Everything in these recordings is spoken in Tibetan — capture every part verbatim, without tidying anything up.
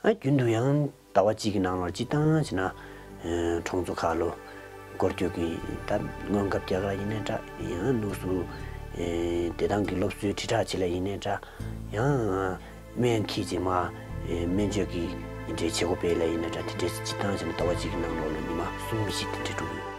ཨ་རྒྱུན་དུ་ཡང་ཟླ་བ་གཅིག་གི་ནང་ལོགས་སྤྱིར་བཏང་བྱས་ན་ཨེ་གྲོང་ཚོ་ཁག་ལ་སྐོར་སྐྱོད་ཀྱི་ད་སྔོན་ཁབ་རྒྱག་ག་ཡིན་ནའི་འདྲ། ཡང་ལུགས་སུ་ཨེ་བདེ་ཐང་གི་སློབ་གསོའི་དྲིལ་བསྒྲགས་བྱེད་ལ་ཡིན་ནའི་འདྲ། ཡང་སྨན་འཁྱེར་རྗེས་མ་ཨེ་སྨན་བཅོས་ཀྱི་འདྲའི་བྱེད་སྒོ་སྤེལ་ལ་ཡིན་ནའི་འདྲ། དེ་འདྲའི་སྤྱིར་བཏང་བྱས་ན་ཟླ་བ་གཅིག་གི་ནང་ལོགས་ལ་ཉི་མ་གསུམ་བཞི་དེ་འདྲ་འགྲོ་གི་ཡོད།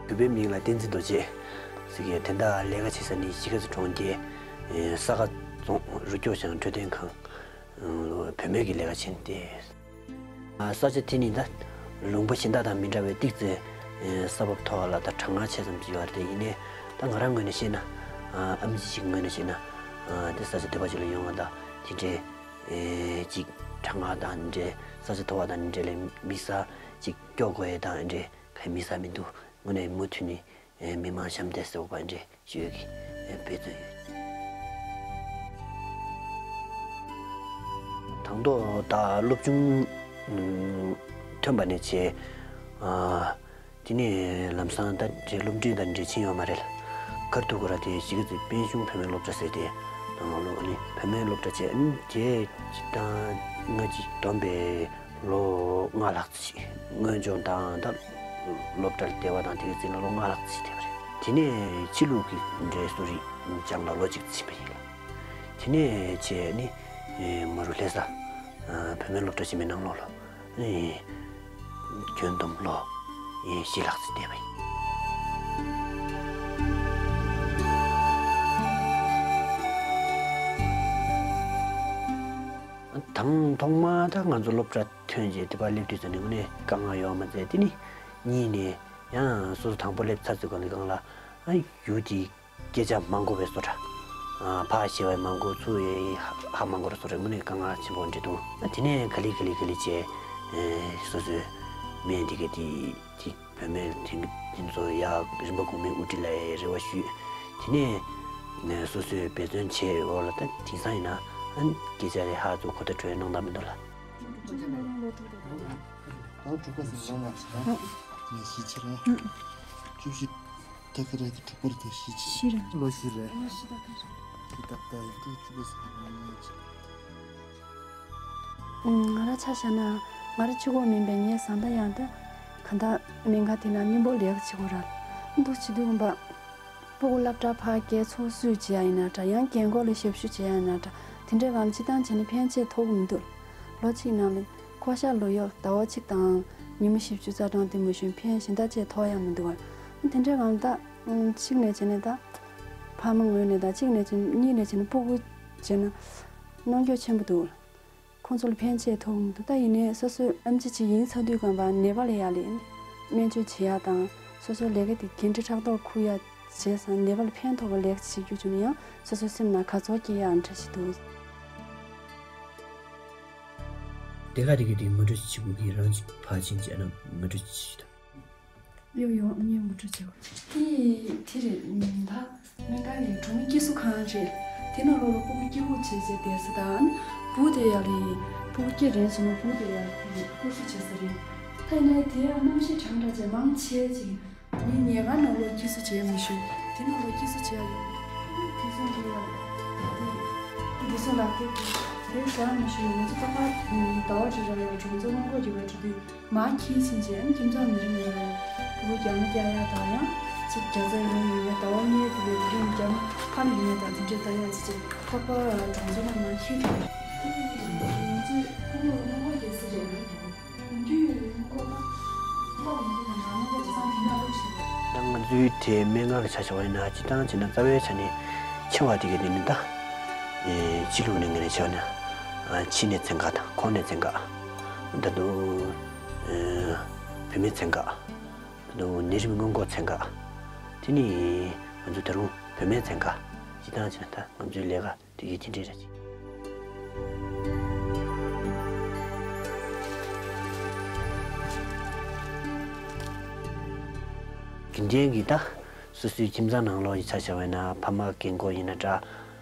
གུས་པའི་མིང་ལ་བསྟན་འཛིན་རྡོ་རྗེ་ཟེར་གི་ཡོད། དེ་འདྲ་ལས་ཀ་བྱེད་ས་ནི་གཞིས་ཀ་རྩེ་གྲོང་ཁྱེར་ས་དགའ་རྫོང་རུ་སྐྱོར་ཞང་འཕྲོད་བསྟེན་ཁང་། བུད་མེད་ཀྱི་ལས་ཀ་བྱེད་ནི་སྟེ། ས་ཆ་དེ་ནི་ད་ལུང་པ་གཞན་དག་དང་མི་འདྲ་བའི་ཏིག་ཙེ་ས་བབ་མཐོ་བ་ལ་ད་གྲང་ངར་ཆེ་ཙམ་ཅིག་ཡོད་རེད། དེ་ཡིན་ནའི་ད་ང་རང་ངོས་ནས་བཤད་ན། ཨམ་ཆི་ཞིག་ངོས་ནས་བཤད་ན། དེ་ས་ཆ་དེ་པ་ཅིག་ལ་ཡོང་བ་ད་དེ་འདྲའི་ཅིག་གྲང་ངར་དང་འདྲའི་ས་ཆ་མཐོ་བ་དང་འདྲའི་ལ་དམིགས་བསལ་ཅིག་སྐྱོ་དགོས་ཡས་དང་འདྲའི་ག་དམིགས་བསལ་མི་འདུག་དངོས་གནས་མུ་མཐུད་ནས། ཨེ་མི་མང་ཞབས་འདེགས་ཟེར་བ་འདྲ་ཞུ་གི་ཨེ་འབད་བརྩོན་ཡོད། དང་ཐོག་ད་སློབ་ཆུང་ཐོན་པ་ནས་བྱས། ཨ་དེ་ནས་ལམ་སང་ད་འདྲའི་སློབ་འབྲིང་དང་འདྲ་ཕྱིན་ཡོད་མ་རེད། ག་རེ་འདུག་ག་ར་དེ་གཞིས་ཀ་རྩེ་དཔལ་གཞུང་བུད་མེད་སློབ་གྲྭ་ཟེར་དེ་ནང་ལོགས་ཨ་ནི་བུད་མེད་སློབ་གྲྭ་བྱས། ཨ་ནི་དེ་སྤྱིར་བཏང་ང་གཅིག་བསྡོམས་པས། ལོ་ལྔ་ལྷག་ཙམ་ཞིག་སྔོན་སྦྱོང་དང་ད་སློབ་གྲྭར་བསྡད་པ་དང་དེ་གའི་རྩིས་ན་ལོ་ལྔ་ལྷག་ཙམ་ཞིག་བསྡད་པ་རེད། དེ་ནས་ཕྱི་ལུགས་ཀྱི་འདྲའི་གསོ་རིག་སྦྱངས་ལ་ལོ་གཅིག་ཙམ་ཕྱིན་པ་ཡིན་ལ། དེ་ནས་བྱས་ནི་མ་རུ་ལྷ་ས་བུད་མེད་སློབ་གྲྭ་ཆེན་མོའི་ནང་ལོགས་ལ་ཁྱོན་བསྡོམས་ལོ་བཞི་ལྷག་ཙམ་བསྡད་པ་ཡིན། དང་ཐོག་མ་ད་ང་ཚོ་སློབ་གྲྭ་ཐོན་རྗེས་དེ་པར་སླེབས་དུས་ཙམ་ནས་དངོས་གནས་དཀའ་ངལ་ཡོད་མ་རེད། དེ་ནི་གཉིས་ནས་ཡང་སོ་སོ་དང་པོ་སླེབས་ཚར་ཚོད་གང་ལ་གང་ལ་ཨ་ཡུལ་དེའི་སྐད་ཆ་མང་གོ་བའི་བཟོ་འདྲ། ཕར་ཞེ་བའི་མང་གོ་ཚུར་ཡེ་ཧ་མང་གོ་ར་བཟོ་འདྲ་དངོས་གནས་དཀའ་ངལ་ཆེན་པོ་འདྲ་འདུག་དེ་ནས་ག་ལེ་ག་ལེ་ག་ལེ་བྱས་སོ་སོའི་སྨན་དེ་ག་དེ་དེ། བུད་མེད་དེ་དེ་ཚོ་ཡར་རིམ་པ་གོང་མའི་དབུ་ཁྲིད་ལ་རེ་བ་ཞུས། དེ་ནས་སོ་སོས་འབད་བརྩོན་བྱས་འོག་ལ་ད་དེང་སང་ཡིན་ན་ཨ་ནི་སྐད་ཆ་རེ་ཧ་ཚོ་གོ་བརྡ་འཕྲོད་གནང་སྟངས་མི་འདུག་ལ། ད་དྲུག་པ་ཟེར་ལོ་ལྔ་ཟེར་ཨ། ངས་བཞི་བྱེད་ར། བཅུ་བཞི་ད་ག་རེད་དྲུག་པར་དུ་བཞི་བྱེད། བཞི་ར། ལོ་བཞི་རེད། ལོ་བཞི་ད་ག་རེད། དེ་ད་ད་ཡིན་དུས་བཅུ་པ་ཟེར་ལོ་ལྔ་བྱེད། ང་རང་ཆ་བཞག་ན་ང་རང་གཅིག་པོ་མིན་པས། ངའི་བཟའ་ཟླ་ཡང་ད་ག་ད་སྨན་ཁང་དེ་ན་མཉམ་པོ་ལས་ཀ་བྱེད་དགོས་ར། འདུག་བྱེད་དུས་ཀུན་པ་སྤུ་གུ་སློབ་གྲྭ་ཕར་སྐྱེལ་ཚུར་བསུ་བྱེད་ཡ་ཡིན་ན་འདྲ། ཡང་རྒན་འཁོགས་ལ་ཞབས་ཞུ་བྱེད་ཡ་ཡིན་ན་འདྲ། དེ་འདྲའི་སྒང་ལ་སྤྱིར་བཏང་བྱས་ན་ཕན་ཆད་ཐོགས་ཀྱི་མི་འདུག་ལོ་གཅིག་ནང་ལ་ཁོ་ཤ་ལོ་གཡོག་ཟླ་བ་གཅིག་དང་ཉི་མ་བཞི་བཅུ་རྩ་གྲངས་དེ་མ་གཞི་ཕན་གཞན་དག་ཅིག་ཐོགས་ཡ་མི་འདུག་བ། དེ་འདྲའི་སྒང་ལ་ད་གཅིག་ནས་བྱས་ནས་ད་ཕ་མ་ངོས་ནས་ད་གཅིག་ནས་བྱས་གཉིས་ནས་བྱས་ནས་སྤུ་གུ་བྱས་ན་གནོང་འགྱོད་ཆེན་པོ་འདུག་ཁོང་ཚོ་ལ་ཕན་ཆད་ཐོགས་མི་འདུག་ད་ཡིན་ནའི་སོ་སོའི་ཨེམ་ཆི་ཅིག་ཡིན་ཚར་དུས་སྒང་པ་ནད་པ་ལ་ཡ་ལས་སྨན་བཅོས་བྱེད་ཡ་དང་སོ་སོའི་ལས་ཀ་དེ་འགན་འཁྲི་ཕྲག་དོག་འཁུར་ཡ་བྱས་ཙང་ནད་པ་ལ་ཕན་ཐོགས་པ་ལས་ཀ་བྱེད་རྒྱུ་བྱུང་ན་ཡང་སོ་སོའི་སེམས་ནང་དགའ་ཚོར་སྐྱེ་ཡ་འདྲ་ཞིག་འདུག་དེ་ག་དེ་ག་དེ་ངོ་སྤྲོད་བྱེད་དགོས་ཀྱི་རང་ཅིག་ཕར་ཕྱིན་བྱས་ན་ངོ་སྤྲོད་བྱེད་ད། ཡོ་ཡོ་ངས་ངོ་སྤྲོད་བྱེད་དགོས། དེ་དེ་རེད། ད་སྨན་ཁང་ནས་གྲོང་སྐྱེ་གསོ་ཁང་རེད། དེ་ནང་ལོགས་ལ་སྤུ་གུ་སྐྱེ་བོ་བྱས་བྱས་བསྡད་ས་དང་བུ་དེ་ཡ་ལས་སྤུ་གུ་སྐྱེ་རན་སོང་ན་བུ་དེ་ཡ་སྐུ་གསོ་བྱེད་ས་རེད། ད་ཡིན་ནའི་དེ་ཡང་གནམ་གཤིས་གྲང་དྲགས་བྱས་མང་ཆེ་ཅིག་མི་ཉལ་ཁང་ནང་ལོགས་སྐྱེ་གསོ་བྱས་མི་ཤོང་། དེ་ནང་ལོགས་སྐྱེ་གསོ་བྱས་ཡོད། དེ་སོང་དེ་ཡ་དེ་སོང་ལག་དེ་དེ་བཞག་མི་ཤོང་། ང་ཚོ་ད་ག་ཟླ་བ་རེ་རེ་ལ་གྲོང་ཚོ་སྔོན་འགོག་གི་བ་འགྲོ་དུས། མར་ཁྱེར་ཕྱིན་རྗེས་ཨ་ནི་ཁྱིམ་ཚང་མི་རེ་ངོས་ནས་སྤུ་གུ་རྒྱ་མ་རྒྱག་ཡག་དང་ཡང་གཅིག་རྒྱ་ཚ་ཡོང་ཡོང་ཡ་ཟླ་བ་ལྔའི་དེ་ལས་དེ་རིང་རྒྱ་མ་ཕར་ལ་ཡོང་ཡ་དང་དེ་འདྲས་ལྟ་ཡག་ཅིག་ཅིག་ལྷག་པར་གྲོང་ཚོ་ནང་མར་ཁྱེར་ཐུབ་ཡོད། ང་ཚོས་ཁོ་བོ་སྔོན་འགོག་རྒྱག་ས་རེད་རེད་འདུག་ཡོང་རྒྱུ་ཡོད་རེད། སྔོན་འགོག་ད་ལྷག་ཡོང་རྒྱུ་དང་ང་སྔོན་འགོག་ཆ་ཚང་དེ་ནས་སླེབས་ཤིག་ད་ང་ཚོའི་དེ་སྨན་ཁང་གི་ཆ་བཞག་པ་ཡིན་ན་སྤྱིར་བཏང་བྱས་ན་རྩ་བའི་ཆ་ནས་ཆེ་བ་དེ་ག་དེ་ནི་ད་ཕྱི་ལུགས་ནས་ངོས་ནས་བྱས་པ་ན་ཕྱི་ནད་ཚན་ཁག་དང་ཁོག་ནད་ཚན་ཁག་ད་དུང་བུད་མེད་ཚན་ཁག་ད་དུང་ནད་རིམས་སྔོན་འགོག་ཚན་ཁག་དེ་ནི་ང་ཚོ་ད་རུང་བུད་མེད་ཚན་ཁག་སྤྱིར་བཏང་བྱས་ན་ད་ང་ཚོའི་ལས་ཀ་དེ་གའི་དེ་འདྲས་རེད། རྒྱུན་ལྡན་གྱི་ད་སོ་སོའི་ཁྱིམ་ཚང་ནང་ལོགས་ཀྱི་ཆ་བཞག་པ་ཡིན་ན་ཕ་མ་རྒན་འཁོགས་ཡིན་ན་འདྲ།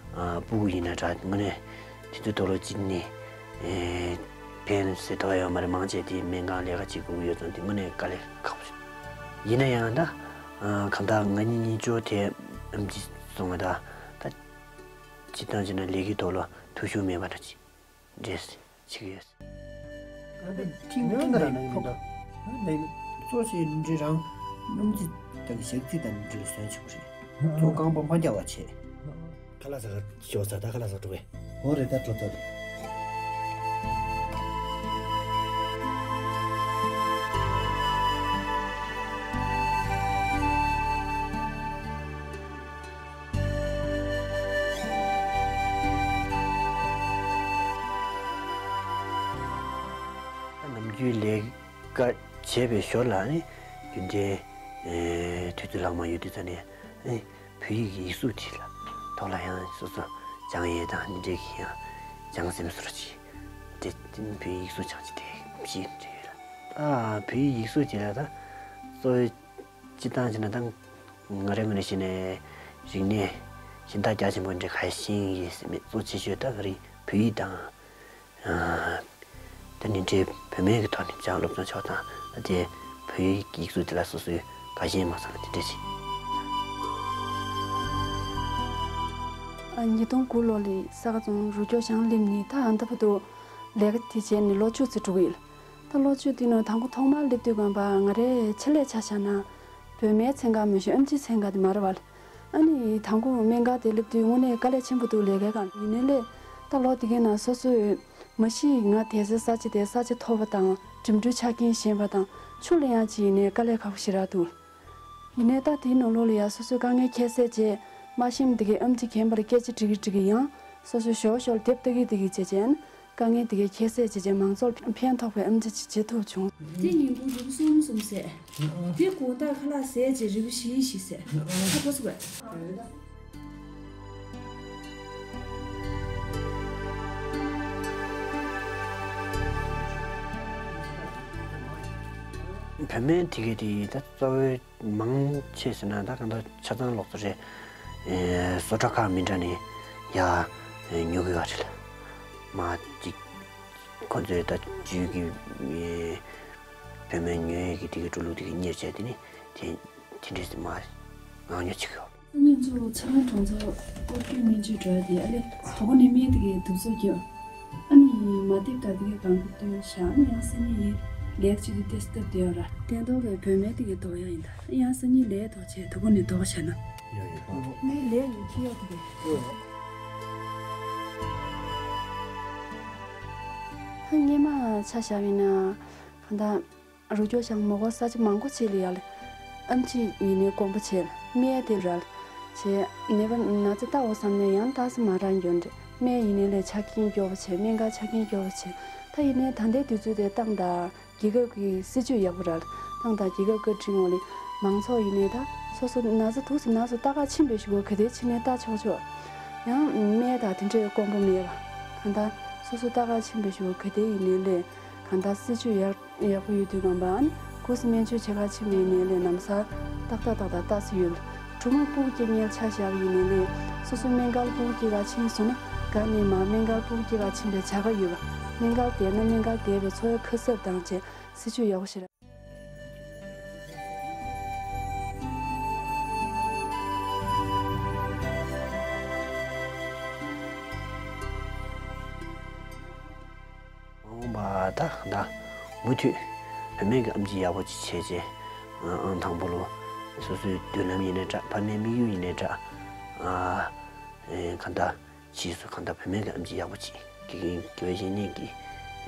སྤུ་གུ་ཡིན་ན་འདྲ། དངོས་གནས་དེ་ཚོའི་ཐོག་ལ་གཅིག་ནས་ ཕན་ཟེར་ཐོག་ཡོད་མ་རེད། མང་ཆེ་དེ་སྨན་ཁང་ལས་ཀ་བྱེད་དགོས་ཀྱི་ཡོད་ཙང་དེ་དངོས་གནས་དཀའ་ལས་ཁག་པོ་ཞིག་ཡིན་ན་ཡང་ད་གང་ལྟར་ང་གཉིས་གཉིས་ཆོག་དེ་ཨམ་ཆི་སོང་བ་ད་ད་སྤྱིར་བཏང་བྱས་ན་ལས་ཀའི་ཐོག་ལ་ཐུགས་ཤུགས་མེད་པ་འདྲ་ཅིག་འདྲས་བྱེད་ཀྱི་ཡོད། ཁྲིམས་ཁྲིམས་ཀ་རང་ནང་ཡིན་ད། ནང་གཙོ་ཆེ་འདྲི་རང་སྣུམ་རྩི་དང་ཞག་རྩི་དང་འདྲི་ཟོན་ཆོག་རེད། གཙོ་རྐང་པ་མ་རྒྱག་པ་བྱེད། ཁ་ལག་ཟ་ག་ཞོག་ཟ་ད་ཁ་ལག་ཟ་འགྲོ་བས། འོ་རེད་ད་འགྲོ་ད། ནམ་རྒྱུན་ལས་ཀ་བྱས་པའི་ཞོར་ལ་ནི་རྒྱུན་ལྡན་དུས་ཚོད་ལྷག་མ་ཡོད་དུས་ཙ་ནས་ནི་བོད་ཡིག་ཡིག་གཟུགས་དེ་ལ་ཐོག་ལ་ཡང་སོ་སོ་སྦྱང་ཡས་དང་འདི་འདྲའི་གི་ཡང་སྦྱང་སེམས་སོར་ཅིག་དེ་བོད་ཡིག་ཡིག་གཟུགས་སྦྱང་ཅིག་དེ་ཞིག་འདྲ་ཡོད་ལ། ཨ་བོད་ཡིག་ཡིག་གཟུགས་དེ་ལ་ད་གཙོ་བོའི་སྤྱིར་བཏང་བྱས་ན་ད་ང་རེ་ངོས་ནས་བཤད་ནས་རིག་གནས་གཞན་དག་རྒྱ་ཆེན་པོ་འདྲ་ག་ཤེས་ཡིན་ཟེར་མེད། གཙོ་ཆེ་ཤོས་ད་ང་རིག་བོད་ཡིག་དང་ཨ་ད་ནི་འདྲའི་བོད་སྨན་གྱི་ཐོག་ནས་སྦྱང་སློབ་སྦྱོང་ཆོག་དང་ཨ་དེ་བོད་ཡིག་ཡིག་གཟུགས་དེ་ལ་སོ་སོའི་ག་ཤེས་མ་ཚང་དེ་འདྲ་ཞིག་ཉིས་སྟོང་དགུ་ལོ་ལ་ས་ག་རྫོང་རུ་སྐྱོར་ཞང་གླིམ་ནས་ད་ཨ་མདའ་བར་དུ་ལས་ཀ་དེ་བྱས་ནས་ལོ་བཅུ་ཙམ་འགྲོ་གི་ཡོད། ད་ལོ་བཅུ་དེ་ནང་དང་པོ་ཐོག་མར་སླེབས་དུས་སྒང་པ་ང་རའི་ཆེད་ལས་ཆ་བཞག་ན་བོད་སྨན་ཚན་ཁག་མི་ཤེས་ཨེམ་ཆི་ཚན་ཁག་དེ་མ་རེད་བ། ཨ་ནི་དང་པོ་སྨན་ཁང་དེ་སླེབས་དུས་དངོས་གནས་དཀའ་ལས་ཆེན་པོ་འདུག་ལས་ཀའི་སྒང་ཡིན་ནའི་ལས་ད་ལོ་དེ་གའི་ནང་སོ་སོས་མ་གཞི་ང་དེ་ཚོའི་ས་ཆ་དེ་ས་ཆ་མཐོ་བ་དང་འགྲིམ་འགྲུལ་ཆ་རྐྱེན་ཞན་པ་དང་ཆུ་ལ་ཡང་ཅིག་ཡིན་ནའི་དཀའ་ལས་ཁག་པོ་ཞེ་དྲག་འདུག་ཡིན་ནའི་ད་དེའི་ནང་ལོགས་ལ་ཡང་སོ་སོའི་དཀའ་ངལ་ཁྱད་བསད་བྱས་མ་ཤེས་དེ་གའི་ཨེམ་ཆི་མཁྱེན་པར་སྐད་ཆ་དྲི་གི་དྲི་གི་ཡང་སོ་སོ་ཞོག་ཞོག་དེབ་ལྟ་གི་ལྟ་གི་བྱས་བྱས་ན། དཀའ་ངལ་དེ་གའི་ཁྱད་བསད་བྱས་རྗེས་མང་ཚོགས་ཕན་ཐོགས་པའི་ཨེམ་ཆི་ཅིག་བྱེད་ཐུབ་བྱུང་། དེ་ཉིན་གུང་རིལ་བུ་གསུམ་གསུམ་བཟས། དེ་དགོང་དག་ཁ་ལག་བཟས་རྗེས་རིལ་བུ་བཞི་བཞི་བཟས། ད་གོ་སོང་བས། བོད་སྨན་དེ་གའི་དེ་ད་གཙོ་བོའི། མང་ཆེ་ཟེར་ན་ད་གང་ལྟར་ཆ་ཚང་ལོག་ཚོ་རེད། ཨེ་བཟོ་གྲྭ་ཁག་མི་འདྲ་ནས་ཡ་ཨེ་ཉོ་གི་ཡོད་རེད། མ་གཅིག་ཁོ་ཚོས་ད་རྒྱུད་ཀྱི་ཨེ་བོད་སྨན་ཉོ་ཡས་ཀྱི་དེ་གི་འགྲོ་ལུགས་དེ་གི་གཉེར་བྱས་དེ་ནི་དེ་དེ་འདྲས་སེ་མ་ངང་ཉོ་བྱེད་ཀྱི་ཡོད། སང་ཉིན་ཚོ་ཚེ་རིང་གྲོང་ཚོར་སྐོར་སྐྱོད་སྨན་བཅོས་འགྲོ་ཡ་དེ་ཨ་ལས་དོ་པོ་ནས་སྨན་དེ་གི་དུག་ཚོད་རྒྱབ། ཨ་ནི་མ་བསྡེབས་ད་དེ་གའི་གང་གི་སྟོན་བཞག་ཨ་ནི་ཡང་སང་ཉིན་ཡིན་ལེགས་བྱེད་དུ་ཏེ་སྟབས་བདེ་བ་ར། སྟན་ཐོག་གི་བོད་སྨན་དེ་གའི་དོག་ཡ་ཡིན་ད་ཡང་སང་ཉིན་ལས་དོག་བྱས་དོ་པོ་ནས་དོག་བྱས་ན། ཡ་ཡ། ངའི་ལས་ཡིན་ཁྱི་ཡོད་དེ། ད་སྔས་མ་ཆ་བཞག་པ་ཡིན་ན་གང་ལྟར། རུ་སྐྱོར་ཞང་མོ་གོ་ས་ཆ་མང་པོ་ཅིག་ལ་ཡ་ལ། ཨེམ་ཆི་ཡིན་ནའི་དཀོན་པོ་བྱས་ལ་སྨན་དེ་རལ། བྱས་ནད་པ་ན་ཚ་ལྟ་འོ་བསམ་ནས་ཡང་ལྟ་ས་མ་རག་འགྱོ་འདྲ། སྨན་ཡིན་ནའི་ལས་ཆ་རྐྱེན་མགྱོགས་པོ་བྱས་སྨན་ཁང་ཆ་རྐྱེན་མགྱོགས་པོ་བྱས། ད་ཡིན་ནའི་ད་ལྟའི་དུས་ཚོད་དེ་ཏང་དང་རྒྱལ་ཁབ་ཀྱི་སྲིད་ཇུས་ཡག་པོ་རལ། ཏང་དང་རྒྱལ་ཁབ་བཀའ་དྲིན་འོག་ལ་མང་ཚོགས་ཡིན་ནའི་ད་སོ་སོ་ན་ཚ་འདུག་ཟེར་ན་སོ་ལྟ་ག་ཕྱིན་པའི་གཞུག་གུ་ག་དེ་ཕྱིན་ནའི་ལྟ་ཆོག་ཆོག་ཡང་སྨན་དང་དེ་འདྲའི་དཀོན་པོ་མེད་པ། ད་ལྟ་སོ་སོ་ལྟ་ག་ཕྱིན་པའི་གཞུག་གུ་ག་དེ་ཡིན་ནའི་ལས་གང་ལྟར་སྲིད་ཇུས་ཡག་ཡག་པོ་ཡོད་དུས་གང་པ་ཨ་ནི་སྒོས་སུ་སྨན་བཅོས་བྱེད་ག་ཕྱིན་པའི་ནས་ལས་ལམ་སང་ཏག་ཏག་ཏག་ཏག་ལྟ་སྲིད་ཡོད། གྲོང་མི་སྤུ་གུ་སྐྱེ་ཉལ་ཆ་བཞག་པའི་ནས་ལས་སོ་སོའི་སྨན་ཁང་སྤུ་གུ་སྐྱེ་ག་ཕྱིན་སོང་ན་ག་ནས་མ་སྨན་ཁང་སྤུ་གུ་སྐྱེ་ག་ཕྱིན་པའི་བྱ་དགའ་ཡོད་པ། སྨན་ཁང་བསྡད་ན་སྨན་ཁང་བསྡད་པའི་འཚོ་བའི་ཁ་གསབ་དང་བཅས་སྲིད་ཇུས་ཡག་པོ་ཞིག་རེད། མ་འོངས་པ་ད་ད་མུ་མཐུད་བུད་མེད་ཀྱི་ཨེམ་ཆི་ཡག་པོ་ཅིག་བྱས་རྗེས་ཨང་དང་པོ་ལོ་སོ་སོའི་མདུན་ལམ་ཡིན་ནའི་འདྲ་ཕ་མའི་དམིགས་ཡུལ་ཡིན་ནའི་འདྲ་ཨ་གང་ལྟར་ཕྱིས་སུ་གང་ལྟར་བུད་མེད་ཀྱི་ཨེམ་ཆི་ཡག་པོ་ཅིག་དགེ་རྒན་དགེ་བའི་བཤེས་གཉེན་གྱི་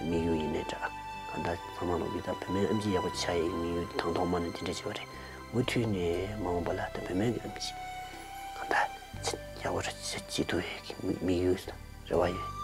དམིགས་ཡུལ་ཡིན་ནའི་འདྲ་གང་ལྟར་ཚང་མ་ལོ་གི་ད་བུད་མེད་ཨེམ་ཆི་ཡག་པོ་ཆགས་ཡའི་དམིགས་ཡུལ་དང་ཐོག་མ་ནས་དེ་འདྲ་བྱས་པ་རེད། མུ་མཐུད་ནས་མ་འོངས་པ་ལ་ད་བུད་མེད་ཀྱི་ཨེམ་ཆི་གང་ལྟར་ཡག་པོ་རེ་བྱེད་ཐུབ་ཡའི་དམིགས་ཡུལ་རེ་བ་ཡོད།